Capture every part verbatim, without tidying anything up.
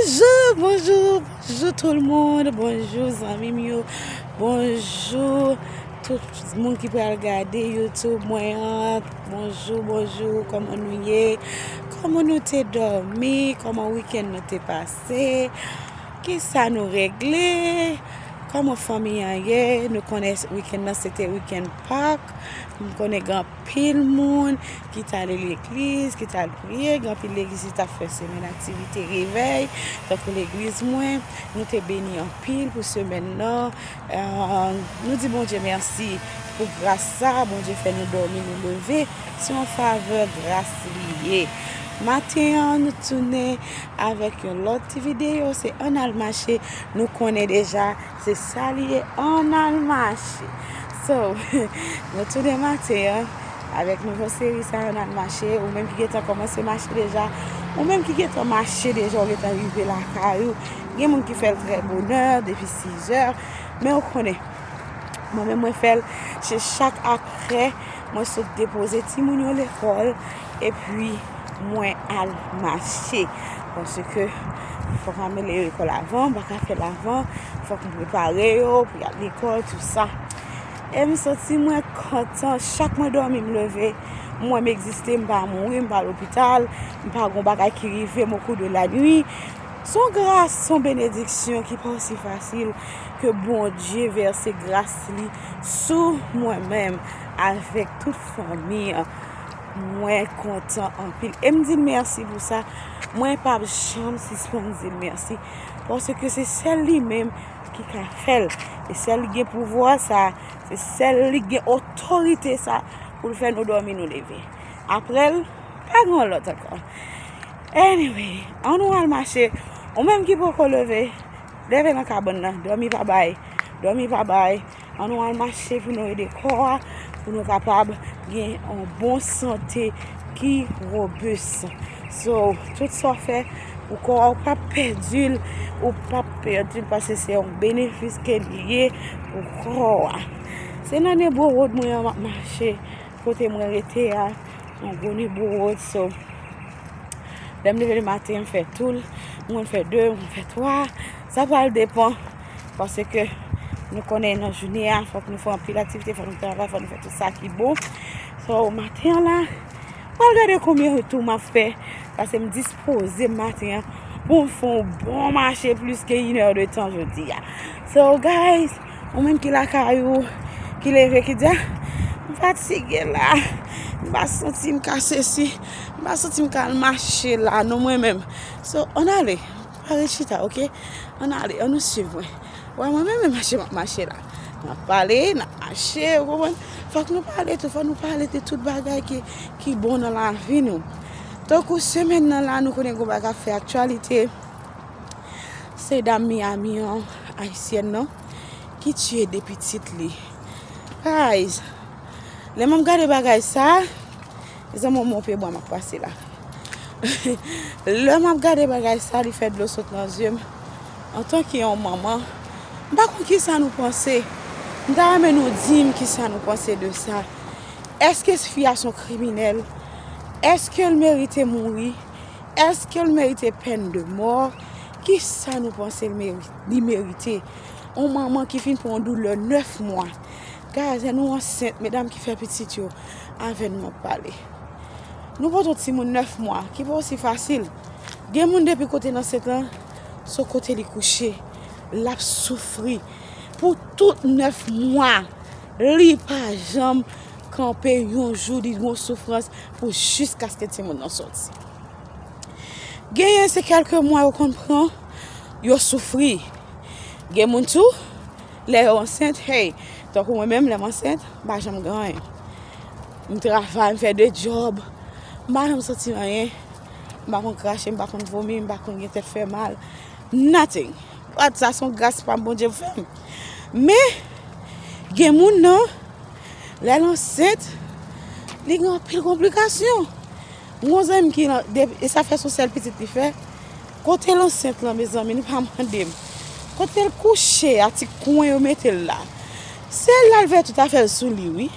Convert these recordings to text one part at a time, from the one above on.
Bonjou, bonjou, bonjou tout moun. Bonjou zanmi m yo. Bonjou tout moun ki pral gade YouTube mwen an. Bonjou, bonjou. Kòman nou ye? Kòman nou te dòmi? Kòman wikenn nou te pase? Kisa nou regle? Kòman fanmi an ye? Nou konnen wikenn nan se te wikenn Pak. M konnen gen anpil moun ki t ale legliz, ki t al priye, gen anpil legliz ki t ap fè semèn aktivite revèy, tankou legliz mwen. Nou te beni anpil pou semèn nan. Euh, nou di Bondye mèsi pou gras sa, Bondye fè nou dòmi, nou leve. Se yon favè gras li ye. Maten an, nou tounen avèk yon lòt ti videyo, se ann al mache. Nou konnen deja, se sa li ye, ann al mache. So, nou tounen maten an avèk nouvo seri sa, ann al mache. Ou menm ki gentan kòmanse mache deja, ou menm ki gentan mache deja, ou gentan rive lakay ou. Gen moun ki fè l trè bonè, depi sizè, men ou konnen, mwen menm mwen fè l, se chak aprè mwen sot depoze timoun yo lekòl, epi mwen al mache. Paske fòk m ale lekòl avan, m pa ka fè l avan, fòk m prepare yo pou y al lekòl, tou sa. E m santi mwen kontan, chak mwen dòmi, m leve, m wè m egziste, m pa mouri, m pa lopital, m pa gon bagay ki rive m okou de la nwi. Se yon gras, se yon benediksyon ki pa osi fasil ke Bondye vèse gras li sou mwen menm avèk tout fanmi an. Mwen kontan anpil. E m di l mèsi pou sa. Mwen p ap janm sispann di l mèsi. Paske se sèl li menm ki ka fè l. E sèl li gen pouvwa sa. Se sèl li gen otorite sa pou l fè nou dòmi, nou leve. Apre l, pa gen lòt ankò. Anyway, ann nou al mache. Ou menm ki poko leve, leve nan kabann nan. Dòmi pa bay. Dòmi pa bay. Ann nou al mache pou nou ede kò a, pou nou kapab gen yon bon sante ki robis. So, tout sa w fè pou kò a, ou p ap pèdi l, ou p ap pèdi l, paske se yon benefis ke li ye pou kò a. Se nan Nebo Road mwen an m ap mache, kote mwen rete a, yon gwo Nebo Road, so, lè m leve le maten, m fè tou l, mwen fè de, mwen fè twa, sa pral depann, paske nou konnen nan jounen an, fòk nou fè anpil aktivite, fòk nou travay, fòk nou fè tout sa ki bon. So, maten an la, pral gade konbyen tou m ap fè, paske m dispoze maten an pou m fè yon bon mache plis ke inè de tan jodi a. So, guys, ou menm ki lakay ou, ki leve, ki di, "Ah, m fatige la, m pa santi m ka sesi, m pa santi m ka al mache la, non, mwen menm." So, ann ale, pa ret chita, oke? Ann ale, ann nou swiv mwen. Wè, mwen menm, e mache m ap mache la. N ap pale, n ap mache, ou konprann? Fòk nou pale tou, fòk nou pale de tout bagay ki, ki bon nan lavi nou. Tankou semèn nan la, nou konnen gon bagay ap fè aktyalite. Se dam Miami an, ayisyèn nan, ki tiye de pitit li. Guys, lè m ap gade bagay sa, mezanmi, yon monpe bwa m ap pase la. Lè m ap gade bagay sa, li fè dlo sot nan zye m. Antanke yon manman, m pa konn kisa nou panse. M ta renmen nou di m kisa nou panse de sa. Èske fi a se yon kriminèl? Èske l merite mouri? Èske l merite pèn de mò? Kisa nou panse l meri-, li merite? Yon manman ki fin pran yon doulè nèf mwa. Guys, lè nou ansent, medam ki fè pitit yo, avè nou m ap pale. Nou pote yon timoun nèf mwa, ki pa osi fasil. Gen moun depi kote l ansent lan, se kote li kouche, l ap soufri. Pou tout nèf mwa, li pa janm kanpe yon jou, li gen yon soufrans pou jiskaske timoun nan soti. Genyen se kèlke mwa yo konn pran, yo soufri. Gen moun tou, lè yo ansent, hey, tankou mwen menm, lè m ansent, m pa janm gen anyen. M travay, m fè de djòb, m pa janm santi anyen. M pa konn krache, m pa konn vomi, m pa konn gen tèt fè mal. Nothing. Gad sa, se yon gras pa m Bondye fè m. Men, gen moun nan, lè l ansent, li gen anpil konplikasyon. M gon zanmi m ki, e sa fè se yon sèl pitit li fè. Kote l ansent lan, mezanmi, nou pa mande m. Kote l kouche a, ti kwen yo mete l la. Se l al fè tout afè l sou li, wi.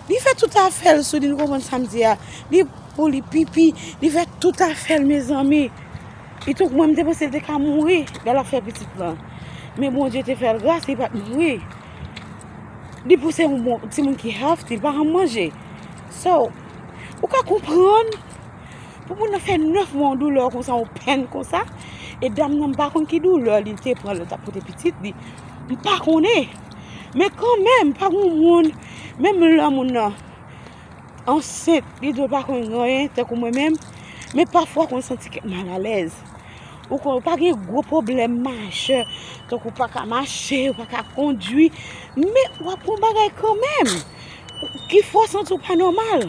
Li fè tout afè l sou li, nou konprann sa m di a. Li pou li pipi, li fè tout afè l, mezanmi. Li tou, mwen, m te panse l te ka mouri lè l ap fè pitit lan. Men Bondye te fè l gras, li pa t mouri. Li pou se yon bon, timoun ki healthy, li pa janm manje. So, ou ka konprann, pou moun nan fè nèf mwa yon doulè konsa, yon pèn konsa, e dam nan, m pa konn ki doulè li te pran lè l t ap pote pitit li. M pa konnen. Men kanmenm, pa gen moun, menm lè moun nan ansent, li di w pa konn anyen, tankou mwen menm, men pafwa konn santi kèk malalèz. Ou konn, ou pa gen gwo pwoblèm majè, tankou w pa ka mache, ou pa ka kondwi, men w ap pran bagay kanmenm, ki fè w santi w pa nòmal.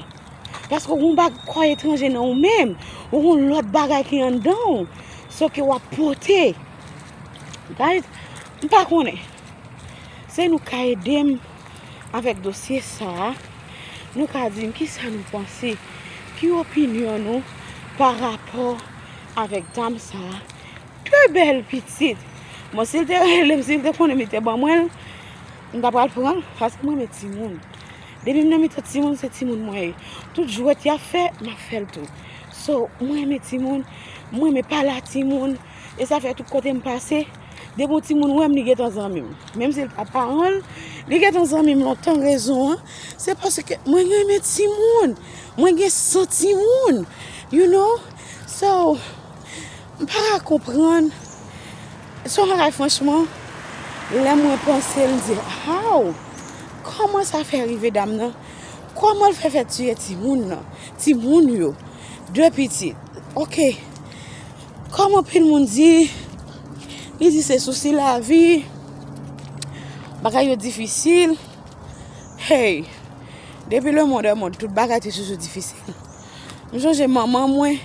Paske w gen yon bag, kò etranje nan ou menm, ou gen yon lòt bagay ki anndan w, so ke w ap pote. Guys, m pa konnen. Se nou ka ede m avèk dosye sa a. Nou ka di m kisa nou panse, ki opinyon nou pa rapò avèk dam sa a. De bèl pitit. Bon, si l te rele m, si l te konnen m, li te ban mwen l, m ta pral pran l, paske mwen renmen timoun. Depi m nan mitan timoun, se timoun mwen ye. Tout jwèt y ap fè, m ap fè l tou. So, mwen renmen timoun, mwen renmen pale a timoun, e sa fè tout kote m pase, depi yon timoun wè m, li gentan zanmi m. Menm si l pa paran l, li gentan zanmi m lontan. Rezon an, se paske mwen renmen timoun, mwen gen san timoun, you know? So, m pa ka konprann. Se yon bagay, franchman, lè mwen panse l, m di, how? Kòman sa fè rive dam nan? Kòman l fè fè tiye timoun nan? Timoun yo. De pitit. Ok. Kòm anpil moun di, li di se sousi lavi, bagay yo difisil. Hey, depi le monde est monde, tout bagay te toujou difisil. M sonje manman mwen,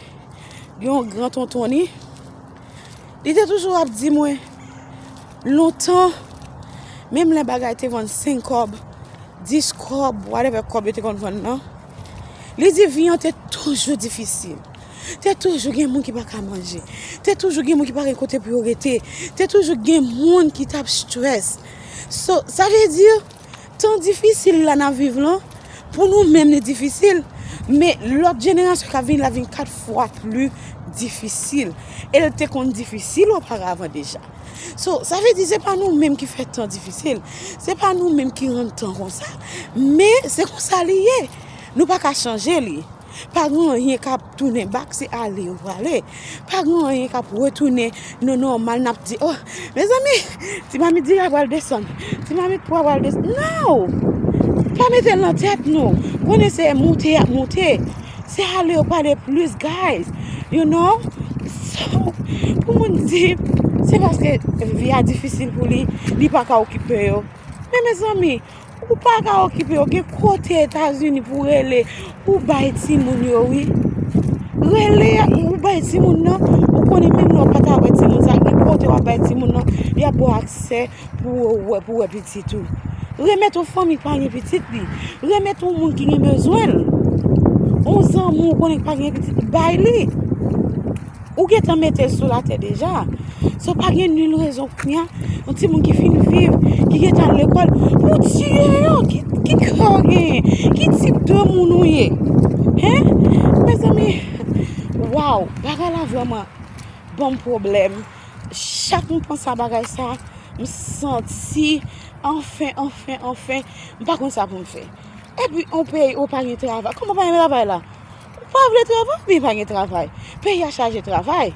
gen yon gran tonton li, li te toujou ap di mwen, lontan, menm lè bagay te vann senk kòb, dis kòb, whatever kòb yo te konn vann nan, li di vi an te toujou difisil. Te toujou gen moun ki pa ka manje. Te toujou gen moun ki pa gen kote pou yo rete. Te toujou gen moun ki t ap stress. So, sa vle di, tan difisil la n ap viv lan, pou nou menm li difisil, men lòt jenerasyon k ap vini la vin kat fwa pli difisil. E l te konn difisil oparavan deja. So, sa vle di se pa nou menm ki fè tan difisil. Se pa nou menm ki rann tan konsa. Men se konsa li ye. Nou pa ka chanje li. Pa gen anyen k ap tounen bak, se ale yo prale. Pa gen anyen k ap retounen nan nòmal, n ap di, oh, mezanmi, ti mamit di l ap pral desann. Ti mamit pou ap pral desann. No! Pa mete l nan tèt nou. Konnen se monte y ap monte. Se ale yo prale plis, guys. You know? So, pou moun di, se paske vi a difisil pou li, li pa ka okipe yo. Men mezanmi, ou pa ka okipe yo, gen kote Etazini pou w rele, pou w bay timoun yo, wi. Rele, ou bay timoun nan, ou konnen menm lè w pa ta wè timoun sa, gen kote w ap bay timoun nan, y ap ba w aksè pou w wè, pou w wè pitit ou. Remèt yon fanmi k pa gen pitit li. Remèt yon moun ki gen bezwen l. Yon zanmi w konnen k pa gen pitit, bay li. Ou gentan mete l sou latè deja. So, pa gen nil rezon kounye a, yon timoun ki fin viv, ki gentan al lekòl, pou w tiye yo. Ki, ki kè w genyen? Ki tip de moun ou ye? Hein? Mezanmi, waw, bagay la vrèman ban m pwoblèm. Chak m panse a bagay sa, m santi, anfen, anfen, anfen, m pa konn sa pou m fè. Epi, yon peyi ou pa gen travay. Kòman pa gen travay la? Ou pa vle travay, oubyen pa gen travay? Peyi a chaje travay.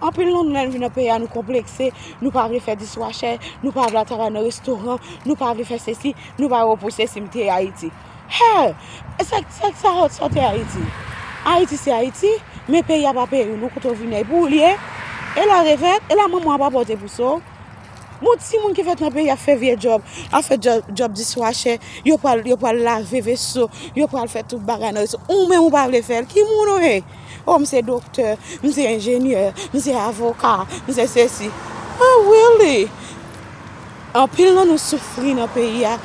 Anpil nan nou, lè n vin nan peyi a, nou konplekse, nou pa vle fè dishwasher, nou pa vle al travay nan restoran, nou pa vle fè sesi, nou pa vle pou sesi, m te Ayiti. Hè! Sa, sa, sa, sa te Ayiti? Ayiti se Ayiti, men peyi a pa peyi w, non, kote w vin nan, e pou ou li ye. E la revèt, e la manman w ap rapòte pou sa w. Bon, timoun ki fèt nan peyi ap fè vye djòb, ap fè djòb, djòb dishwasher, yo pral, yo pral lave veso, yo pral fè tout bagay nan resto. Ou menm ou pa vle fè l, ki moun ou ye? Oh, m se doktè, m se enjenyè, m se avoka, m se sesi. Oh, really? Anpil nan nou soufri nan peyi a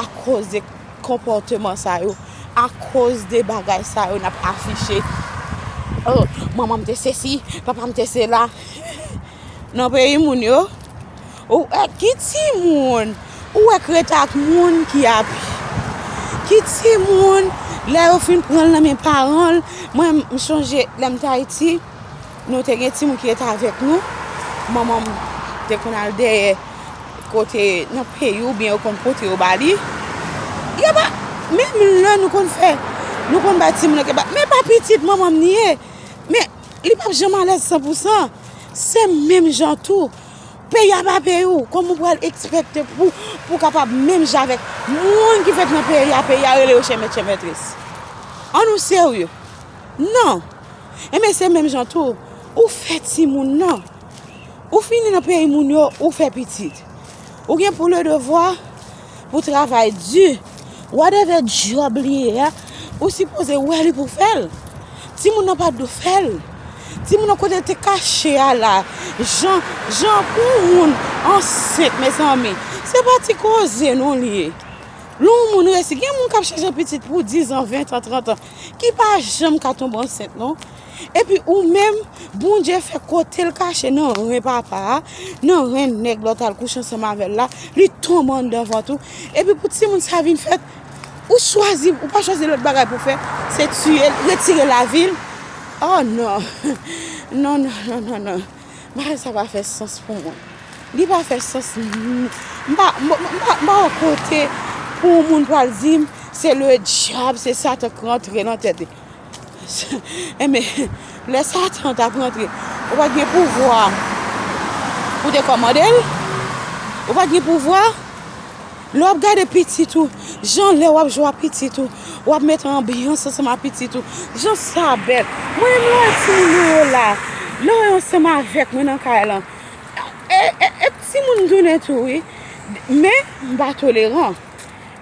akoz de konpòteman sa yo, akoz de bagay sa yo n ap afiche. Oh, manman m te sesi, papa m te sela. Nan peyi moun yo, ou, eh, ki timoun? Ou wè k rete ak moun ki ap. Ki timoun, lè yo fin pran l nan men paran l, mwen, m sonje lè m t Ayiti, Nou te gen timoun ki rete avèk nou. Manman m te konn al dèyè kote nan peyi oubyen yo konn pote yo ba li. Yo pa, menm lè nou konn fè, nou konn bay timoun nan kebab. Men pa pitit manman m li ye. Men li p ap janm alèz san pou san. Se menm jan tou. Peyi a pa peyi w. Kòman w pral ekspekte pou, pou w kapab menm jan avèk moun ki fèt nan peyi a, peyi a rele yo chèmèt chèmètris? An nou serye. Non. Enben, se menm jan tou. Ou fè timoun nan. Ou fini nan peyi moun yo, ou fè pitit. Ou gen pou le devwa pou travay di. Whatever job li ye a, ou sipoze wè li pou fè l. Timoun nan pa dwe fè l. Timoun nan kote l te kache a la. Jan, jan pou moun ansent, mezanmi. Se pa ti koze non li ye. Lè yon moun resi, gen moun k ap chèche pitit pou diz an, ven an, trant an, ki pa janm ka tonbe ansent non. Epi ou menm, Bondye fè kote l kache nan ren papa a, nan ren nèg lòt al kouche ansanm avè l la, li tonbe anndan vant ou. Epi pou timoun sa vin fèt, ou chwazi, ou pa chwazi lòt bagay pou fè, se tiye l, retire lavi l. Oh non. Non, non, non, non, non. Bagay sa pa fè sans pou mwen. Li pa fè sans. M pa, m pa, m pa, m pa wè kote pou yon moun pral di m se le dyab, se Satan k rantre nan tèt li. Enben, lè Satan t ap rantre, ou pa t gen pouvwa pou te kòmande l? Ou pa t gen pouvwa? Lè w ap gade pitit ou, jan lè w ap jwe ak pitit ou, w ap mete anbyans ansanm ak pitit ou, jan sa bèl. Mwen menm lè w wè timoun mwen yo la, lè w yo ansanm avèk mwen nan kay lan, e, e, e timoun tounen tou wi. Men, m pa toleran.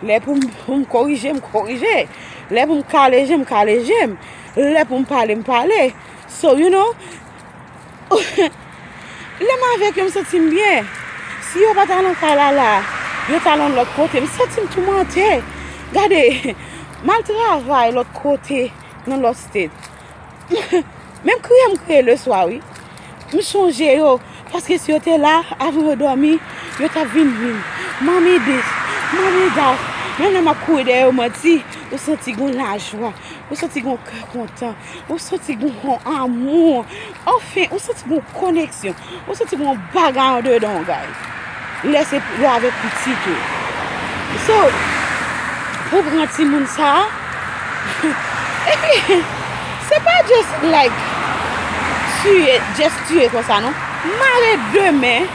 Lè pou m, pou m korije, m korije. Lè pou m kale je, m kale je m. Lè pou m pale, m pale. So, you know, lè m avèk yo, m santi m byen. Si yo pa t al nan kay la la, yo t al yon lòt kote, m santi m toumante. Gade, m al travay lòt kote, nan lòt state. Menm kriye m kriye leswa, wi. M chonje yo, paske si yo te la, avan yo dòmi, yo t ap vin di m, "Manmi dis, manmi dat." Menm lè m ap kouri dèyè yo manti, ou santi gon lajwa, ou santi gon kè kontan, ou santi gon amou. Anfen, ou santi gon koneksyon, ou santi gon bagay andedan w, guys. Lè se lè avèk pitit ou. So, pou pran timoun sa a, epi, se pa just like tiye, just tiye konsa non. Mare de men,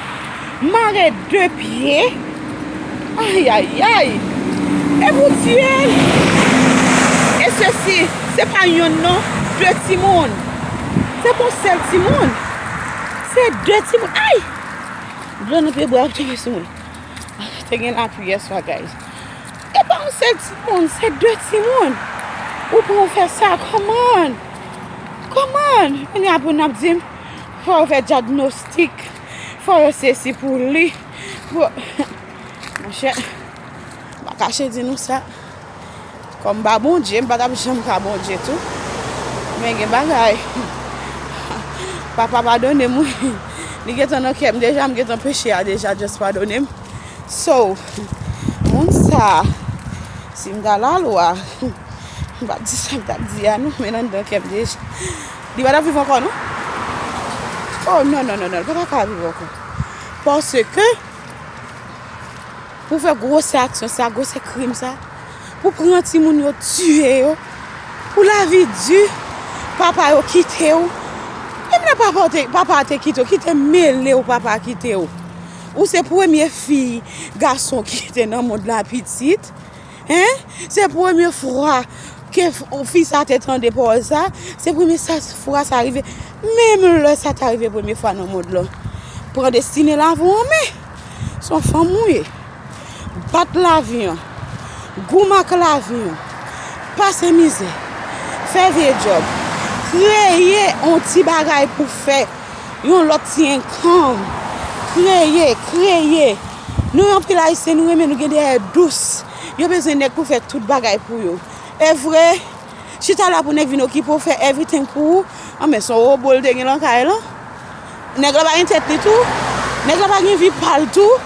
mare de pye, ayayay, e pou tiye l. E sesi, se pa yonn non, de timoun. Se pa yon sèl timoun. Se de timoun. Ay! Dlo nan pye bwa ap tonbe sou mwen. Te gen lapli yèswa, guys. E pa yon sèl timoun, se de timoun. Ou pran ou fè sa, kòman? Kòman? Kounye a pou n ap di m, fò yo fè dyagnostik, fò yo sesi pou li. Fò, monchè, m pa kache di nou sa. Kòm m pa Bondye, m pa t ap janm ka Bondye tou. Men gen bagay. Papa padone m, wi. Li gentan nan kè m deja, m gentan peche a deja, just padone m. So, moun sa, si m ta lalwa, m p ap di sa m t ap di a, non, men anndan kè m deja. Li pa t ap viv ankò, non? Oh, non, non, non, non, li pa ta ka viv ankò. Paske, pou fè gwosè aksyon sa, gwosè krim sa, pou pran timoun yo, tiye yo, pou lavi di, papa yo kite w. Menm lè papa w te, papa a te kite w, ki te mele w papa kite w? Ou se premye fi gason ki te nan mond la pitit. Hein? Se premye fwa ke f-, fi sa te tande pawòl sa. Se premye sa, fwa sa rive. Menm lè sa ta rive premye fwa nan mond lan, pran destine lavi w an men. Se yon fanm ou ye. Bat lavi an. Goumen ak lavi an. Pase mizè. Fè vye djòb. Kreye yon ti bagay pou fè. Yon lòt ti enkanm. Kreye, kreye. Nou anpil Ayisyen, nou renmen nou gen dèyè dous. Yo bezwen nèg pou fè tout bagay pou yo. E vre, chita la pou nèg vin okipe w, fè everything pou ou. An, men se yon wobo l te gen lan kay lan. Nèg la pa gen tèt li tou. Nèg la pa gen vi pa l tou.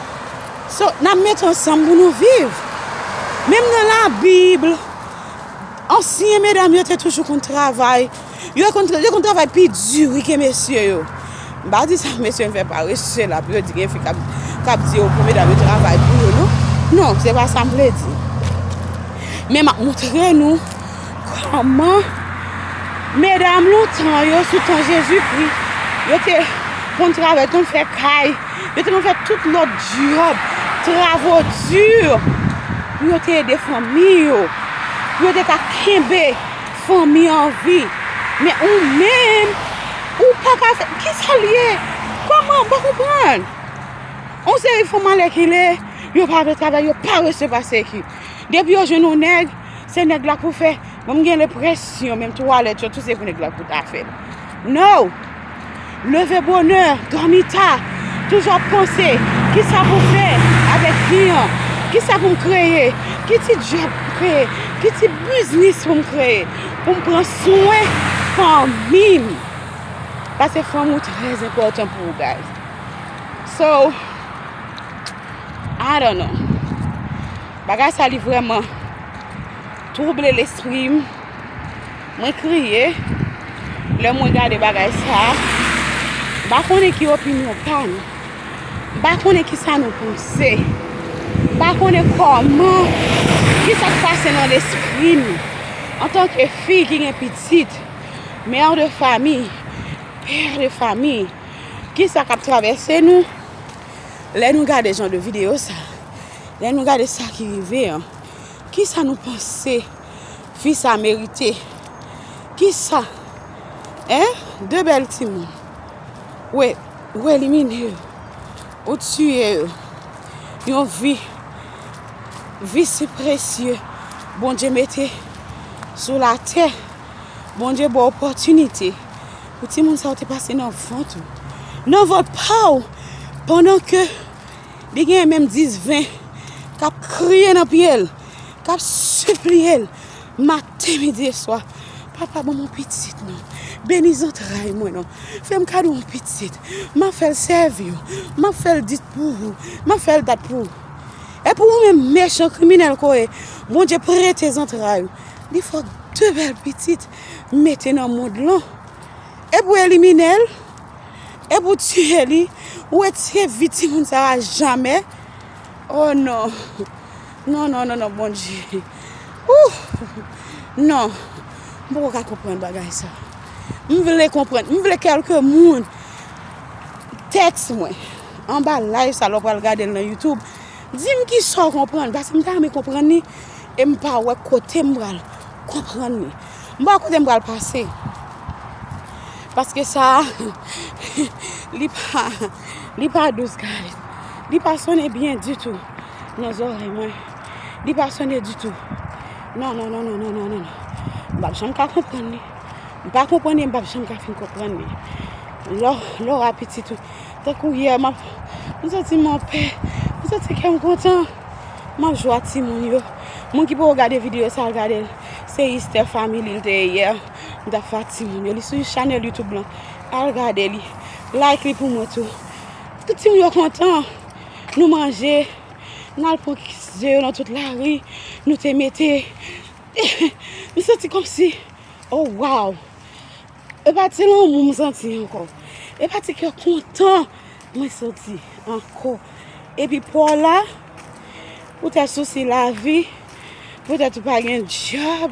So, n ap met ansanm pou nou viv. Menm nan Labib, ansyen medam yo te toujou konn travay. Yo konn, yo konn travay pi di wi ke mesye yo. M pa di sa mesye m fè parese la pou yo di gen fi k ap, k ap di yo pou medam yo travay pou yo, non. Non, se pa sa m vle di. Men m ap montre nou kòman medam lontan yo, sou tan Jezikri, yo te konn travay, konn fè kay, yo te konn fè tout lòt djòb, travo di, pou yo te ede fanmi yo, pou yo te ka kenbe fanmi an vi. Men ou menm, ou pa ka fè, kisa l ye? Kòman? M pa konprann. On seri fanm alèkile, yo pa vle travay, yo parese pase ki. Depi yo jwenn yon nèg, se nèg la pou fè. Mwen, m gen lenpresyon, menm twalèt yo, tout se pou nèg la pou ta fè l. No! Leve bonè, dòmi ta, toujou ap panse, kisa pou fè avèk vi an? Kisa pou m kreye? Ki ti djòb pou m kreye? Ki ti biznis pou m kreye? Pou m pran swen fanmi m. Paske fanmi w trè enpòtan pou ou, guys. So, I don't know. Bagay sa li vrèman twouble lespri m. Mwen kriye lè mwen gade bagay sa. M pa konnen ki opinyon pa nou. M pa konnen kisa nou panse. M pa konnen kòman, kisa k pase nan lespri nou. Antanke fi ki gen pitit, mè de fami, pè de fami, kisa k ap travèse nou lè nou gade jan de videyo sa? Lè nou gade sa ki rive an, kisa nou panse fi sa merite? Kisa? Hein? De bèl timoun. Ou, ou elimine yo. Ou tiye yo. Yon vi, vi si presye Bondye mete sou latè. Bondye ba w opòtinite pou timoun sa yo te pase nan vant ou. Nan vant pa w, pandan ke li gen menm dis, ven k ap kriye nan pye l, k ap sipliye l, maten, midi e swa. Papa, ban m yon pitit, non. Beni zantray mwen, non. Fè m kado yon pitit. M ap fè l sèvi w. M ap fè l dit pou ou. M ap fè l dat pou ou. Epi ou menm mechan kriminèl ke w ye, Bondye prete zantray ou. Li fè w de bèl pitit mete nan mond lan. Epi w elimine l. Epi w tiye li. Ou retire vi timoun sa a jamè. Oh non. Non, non, non, non, Bondye. Ouh! Non. M poko ka konprann bagay sa. M vle konprann. M vle kèlke moun tèks mwen anba live sa lè w pral gade l nan YouTube. Di m kisa w konprann. Paske m ta renmen konprann li. E m pa wè kote m pral konprann li. M pa wè kote m pral pase. Paske sa a, li pa, li pa dous, guys. Li pa sonnen byen ditou nan zòrèy mwen. Li pa sonnen ditou. Non, non, non. M p ap janm ka konprann li. M pa konprann li, m p ap janm ka fin konprann li. Lò, lò a pitit ou. Tankou yè, m ap, m santi m anpè. M santi kè m kontan. M ap jwe ak timoun yo. Moun ki poko gade videyo sa, al gade l. Se Easter Family l te ye yè. M t ap fè ak timoun yo. Li sou chanèl YouTube lan. Al gade li. Like li pou mwen tou. Tout timoun yo kontan. Nou manje. N al pran kis de yo nan tout lari. Nou te mete. M santi kòmsi, oh, wow! E pa ti lanmou m santi ankò. E pa ti kè kontan mwen santi ankò. Epi pa w la, poutèt sousi lavi, poutèt ou pa gen djòb,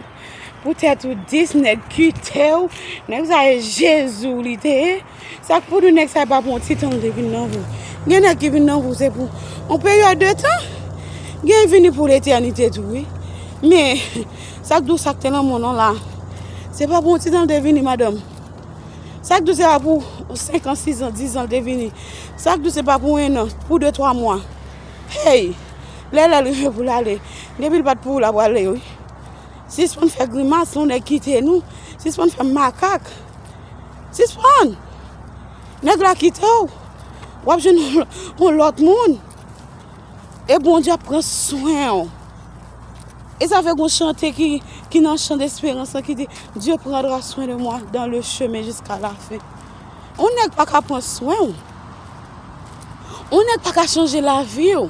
poutèt ou dis nèg kite w, nèg sa e Jezi w li te ye. Sa k pou di nèg sa e pa pou yon ti tan l te vin nan vi w. Gen nèg ki vin nan vi w se pou yon peryòd de tan. Gen vini pou letènite tou, wi. Men, sa k di w sa k te nan mond lan la, se pa pou yon ti tan l te vini, madanm. Sa k di w se pa pou senk an, sis an, dis an l te vini. Sa k di w se pa pou en an, pou de, twa mwa. Hey! Lè lè l rive pou l ale, depi l pa t pou ou, l ap prale, wi. Sispann fè grimas, yon nèg kite nou. Sispann fè makak. Sispann! Nèg la kite w. W ap jwenn yon, yon lòt moun. E Bondye ap pran swen w. E sa fè gon chante ki, ki nan chan desperans lan ki di, Dieu prendra soin de moi dans le chemin jusqu'à la fin. Yon nèg pa ka pran swen w. Yon nèg pa ka chanje lavi w.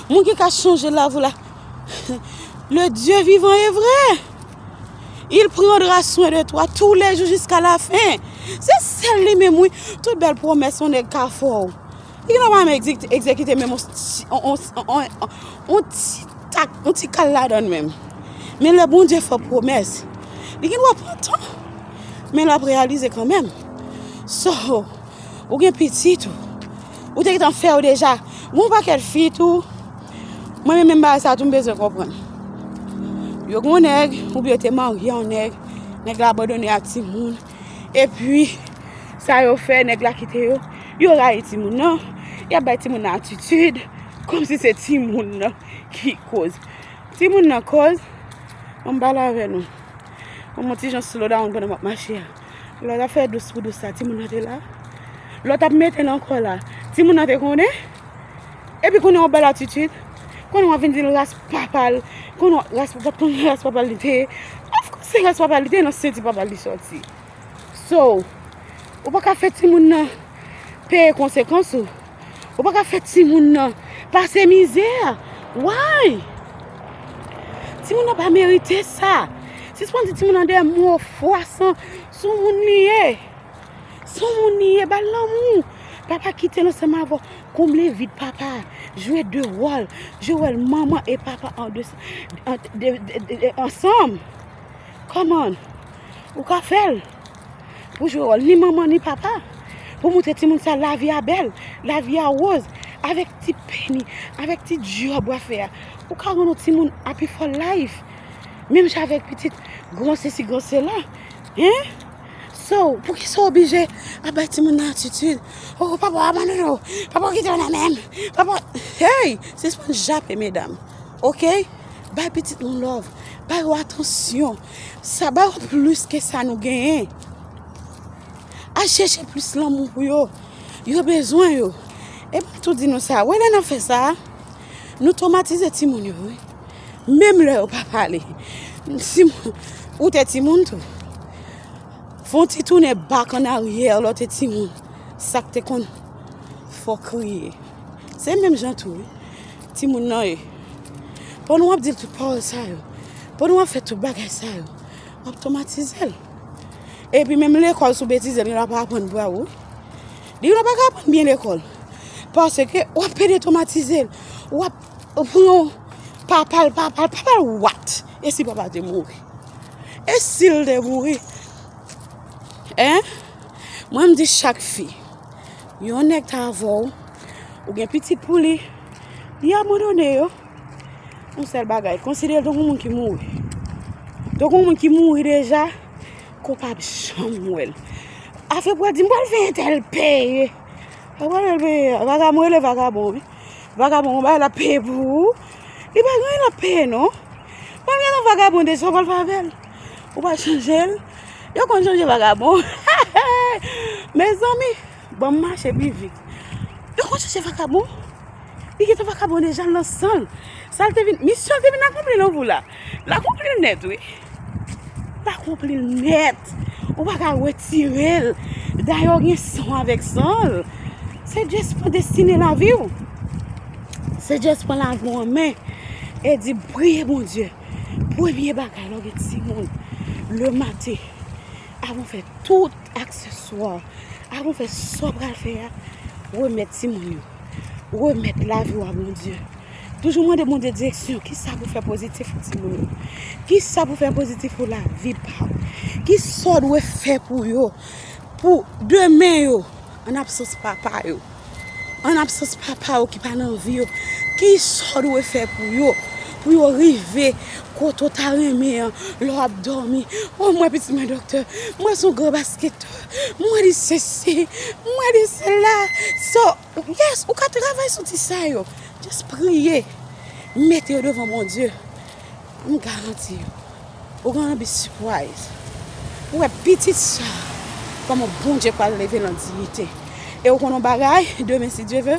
Moun ki ka chanje lavi w la, le Dieu vivant et vrai. Il prendra soin de toi tous les jours jusqu'à la fin. Se sèl li menm, wi. Tout bèl pwomès yon nèg ka fè w. Li gentan pa menm egzekite menm on ti, on, on, on, on, on ti tak, on ti kal ladan l menm. Men lè Bondye fè w pwomès, li gen dwa pran tan, men l ap reyalize kanmenm. So, ou gen pitit ou, ou te gentan fè yo deja. Gon pakèt fi tou, mwen menm, menm bagay sa tou m bezwen konprann. Yo gon nèg, oubyen yo te marye yon nèg, nèg la abandone a timoun, epi sa yo fè, nèg la kite yo, yo rayi timoun nan, y ap bay timoun nan atitid, kòmsi se timoun nan ki koz. Timoun nan koz, ann pale avè nou. Mwen, mwen ti jan slow down pandan m ap mache a. Lè w t ap fè dous pou dous la, timoun nan te la. Lè w t ap mete l ankò la, timoun nan te konnen. Epi konnen yon bèl atitid. Konnen w ap vin di l ras papa l. Konnen ras, w ap konnen ras papa l li te ye. Of course, se ras papa l li te ye, nan senti papa l li sòti. So, ou pa ka fè timoun nan peye konsekans ou. Ou pa ka fè timoun nan pase mizè. Why? Timoun nan pa merite sa. Sispann di timoun nan de mo fwasan. Se yon moun li ye. Se yon moun li ye. Ba l lanmou. Papa kite l ansanm avè w. Konble vid papa. Jwe de wòl. Jwe wòl manman e papa an de, an, de, de, de, de, ansanm. Come on. Ou ka fè l. Pou jwe wòl ni manman ni papa. Pou montre timoun sa lavi a bèl, lavi a woz, avèk ti peni, avèk ti djòb w ap fè a. Ou ka rann yon timoun happy for life. Menm jan avèk pitit gran sesi, gran sela. Hein? So, poukisa w oblije ap bay timoun nan atitid? Oh, papa w abandone w. Papa w kite w nan men m. Papa, hey, sispann jape, medam. Ok? Bay pitit nou love. Bay yo atansyon. Sa ba yo plis ke sa nou genyen. Al chèche plis lanmou pou yo. Yo bezwen yo. E m ap tou di nou sa. Wè lè n ap fè sa, nou twomatize timoun yo, wi. Menm lè yo pa pale. Timoun, ou te timoun tou. Fè yon ti tounen back an aryè lè w te timoun. Sa k te konn fè w kriye. Se menm jan tou, wi. Timoun nan ye. Pandan w ap di l tout pawòl sa yo, pandan w ap fè tout bagay sa yo, w ap twomatize l. Epi menm lekòl, si w betize l, li pa aprann bra ou. Li pa ka aprann byen lekòl. Paske w ap pede twomatize l. W ap pran papa l, papa l, papa l what? E si papa te mouri? E si l te mouri? Hein? Mwen, m di chak fi, yon nèg ta avè w, ou gen pitit pou li, li abandone yo. Yon sèl bagay, konsidere l tankou moun ki mouri. Tankou moun ki mouri deja, ke w p ap janm wè l. Afè pou w di, m pral fè entèl peye. Sa pral fè l peye. Vagabon rele vagabon, wi. Vagabon, yon bagay l ap peye pou ou. Li pa gen anyen l ap peye, non. Bon, gen yon vagabon deja, w pral fè avè l. Ou pral chanje l. Yo konn chanje vagabon. Mezanmi, ban m mache pi vit. Yo konn chanje vagabon. Li gentan vagabon deja nan san l. Sa l te vin, misyon l te vin akonpli nan vi w la. L akonpli l nèt, wi. L akonpli l nèt. Ou pa ka retire l. Dayè, w gen san w avèk san l. Se just pran destine lavi w. Se just pran lavi w an men. E di, priye Bondye. Premye bagay, lè w gen timoun, le maten, avan w fè tout akseswa, avan w fè sa w pral fè a, remèt timoun yo. Remèt lavi w a Bondye. Toujou mande Bondye direksyon. Kisa pou fè pozitif pou timoun yo? Kisa pou fè pozitif pou lavi pa w? Kisa w dwe fè pou yo? Pou demen yo, an absans papa yo. An absans papa yo ki pa nan vi yo. Kisa w dwe fè pou yo? Pou yo rive kote w ta renmen an, lè w ap dòmi. Oh, m wè pitit mwen doktè. M wè se yon gran basketè. M wè li sesi. M wè li sela. So, yes, ou ka travay sou ti sa yo. Just priye. Mete yo devan Bondye. M garanti w, ou gen anvi surprise. Ou wè pitit sa, kòman Bondye pral leve l an diyite. E ou konn yon bagay, demen, si Dye ve,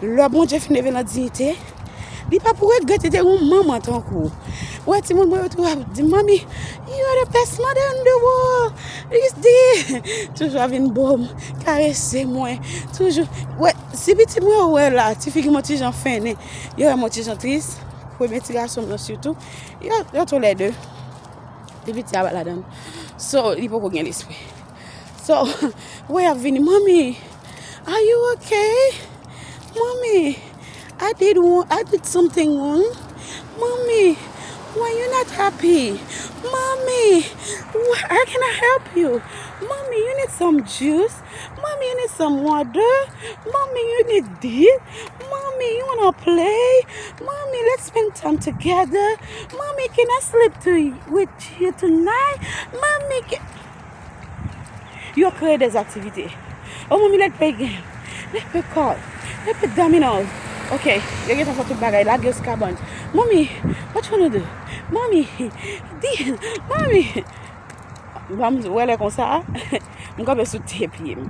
lè Bondye fin leve l an diyite, li pa pou regrèt li te gen yon manman tankou w. Ou wè timoun mwen yo tou ap di, "Manmi, you are the best mother in the world." Li di, toujou ap vin bo m, karese mwen, toujou. Wè, si pitit mwen yo wè la, ti figi mwen ti jan fennen, yo wè mwen ti jan tris, premye ti gason m nan sitou, yo, yo toulède. Li piti a pa ladan. So, li poko gen lespri. So, wè y ap vini. Mommy, are you okay? Mommy, I did one, I did something wrong. Mommy, why you not happy? Mommy, wh- how can I help you? Mommy, you need some juice? Mommy, you need some water? Mommy, you need this? Mommy, you wanna play? Mommy, let's spend time together. Mommy, can I sleep to, with you tonight? Mommy, can... Yo kreye dèzaktivite. Oh, mommy, let's play game. Let's play card. Let's play dominoes. Ok, yo gentan fè tout bagay, lage yo sou kabann. Mommy, what you wanna do? Mommy, this, mommy. Ban m wè lè konsa, m kanpe sou de pye m.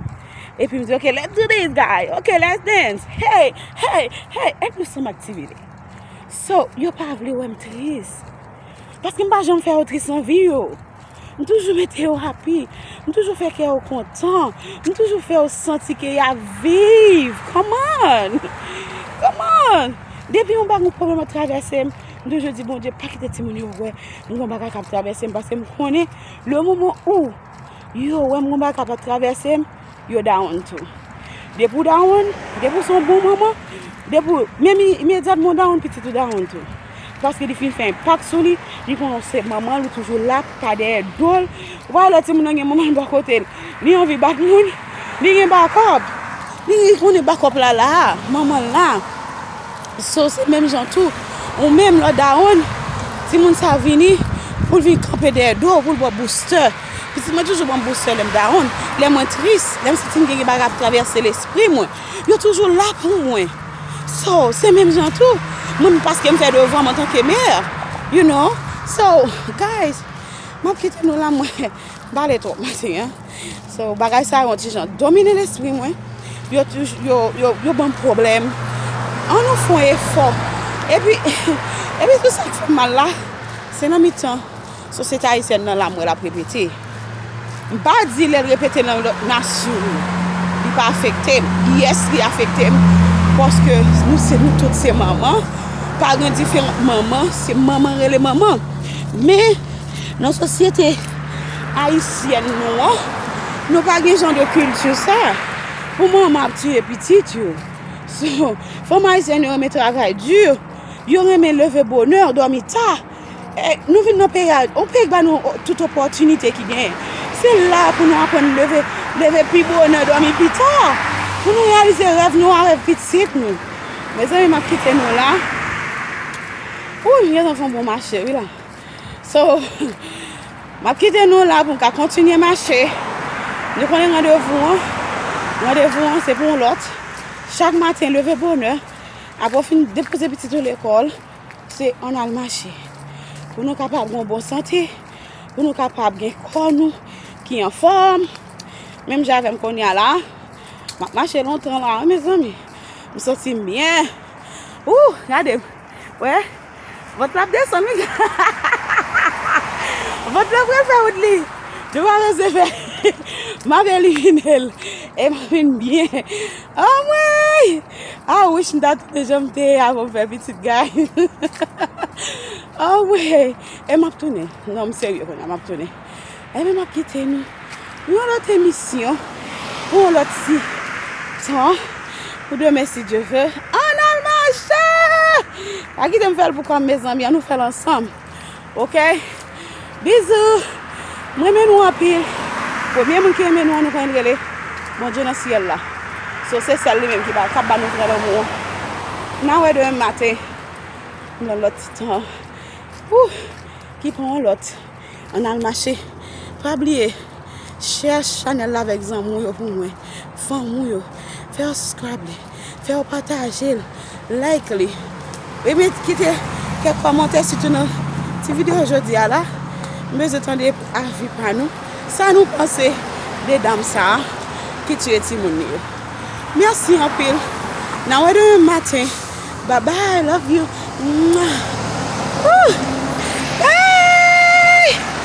Epi m di, "Ok, let's do this, guy. Ok, let's dance. Hey, hey, hey, and do some activity." So, yo pa vle wè m tris. Paske m pa janm fè yo tris nan vi yo. M toujou mete yo happy. M toujou fè kè yo kontan. M toujou fè yo santi ke y ap viv. Come on! Come on! Depi yon bagay, yon pwoblèm ap travèse m, m toujou di, "Bondye, pa kite timoun yo wè m gon bagay k ap travèse m," paske m konnen le moman ou yo wè m gon bagay k ap travèse m, yo down tou. Depi w down, depi w se yon bon manman, depi w, menm i- imedyatman w down, pitit ou down tou. Paske li fin fè enpak sou li, li konnen w se manman l, ou toujou la, pa dèyè do l. Ou pa wè lè timoun nan gen manman l bò kote l, li anvi bat moun, li gen bakòp. Li konnen bakòp la la, manman l la. So, se menm jan tou. Ou menm, lè w down, timoun sa vini pou l vin kanpe dèyè do w, pou l ba w boustè. Pitit mwen toujou ban m boustè lè m down, lè mwen tris, lè m santi m gen bagay ap travèse lespri mwen. Yo toujou la pou mwen. So, se menm jan tou. Mwen, paske m fè devwa m antanke mè, you know. So, guys, m ap kite nou la, mwen. M pale twòp maten an. So, bagay sa yo yon ti jan domine lespri mwen. Yo toujou, yo, yo, yo ban m pwoblèm. An nou fè yon efò. Epi, epi tou sa k fè m mal la, se nan mitan sosyete ayisyèn nan la m wè l ap repete. M pa di lè l repete nan lòt nasyon, li pa afekte m. Yes, li afekte m. Paske nou se, nou tout se manman. Pa gen diferan manman, se manman rele manman. Men, nan sosyete ayisyèn nou an, nou pa gen jan de kilti sa. Pou manman ap tiye pitit yo. So, fanm ayisyèn yo renmen travay di, yo renmen leve bonè, dòmi ta. E, nou vin nan peyi a, yon peyi ki ba nou tout opòtinite ki genyen. Se la pou nou aprann leve, leve pi bonè, dòmi pi ta. Pou nou reyalize rèv nou a, rèv pitit nou. Mezanmi, m ap kite nou la. Ou, m gentan fè yon bon mache, wi la. So, m ap kite nou la pou m ka kontinye mache. Nou konnen randevou an. Randevou an, se pou yon lòt. Chak maten, leve bonè. Apre w fin depoze pitit ou lekòl, se ann al mache. Pou nou kapab gen yon bon sante, pou nou kapab gen kò nou ki anfòm. Menm jan avè m kounye a la, m ap mache lontan la, wi, mezanmi. M santi m byen. Ou, gade m. Wè, vant la ap desann, wi. Vant la pral fè wout li. Nou pa bezwen fè. M ap elimine l. E m ap vin byen. Anmwey! I wish m ta tounen jan m te ye avan m fè pitit, guys. Anmwey! E m ap tounen. Non, m serye kounye a, m ap tounen. Ebyen, m ap kite nou. Yon lòt emisyon pou yon lòt ti tan. Pou demen, si Dye ve. Ann al mache! Pa kite m fè l pou kò m, mezanmi. Ann nou fè l ansanm. Ok? Bizou! M renmen nou anpil. Premye moun ki renmen nou an, nou konn rele Bondye nan syèl la. So, se sèl li menm ki ba, k ap ba nou vrè lanmou an. N a wè demen maten. Nan lòt ti tan. Ouh! Ki pran yon lòt. Ann al mache. Pa bliye, share chanèl la avèk zanmi w yo pou mwen, fanmi w yo. Fè yo subscribe li, fè yo pataje l, like li. Epi kite kèk kòmantè, sitou nan ti videyo jodi a la. M bezwen tande avi pa nou. Sa nou panse de dam sa a ki tiye timoun li yo? Mèsi anpil. N a wè demen maten. Bye bye, love you. Mwah. Woo!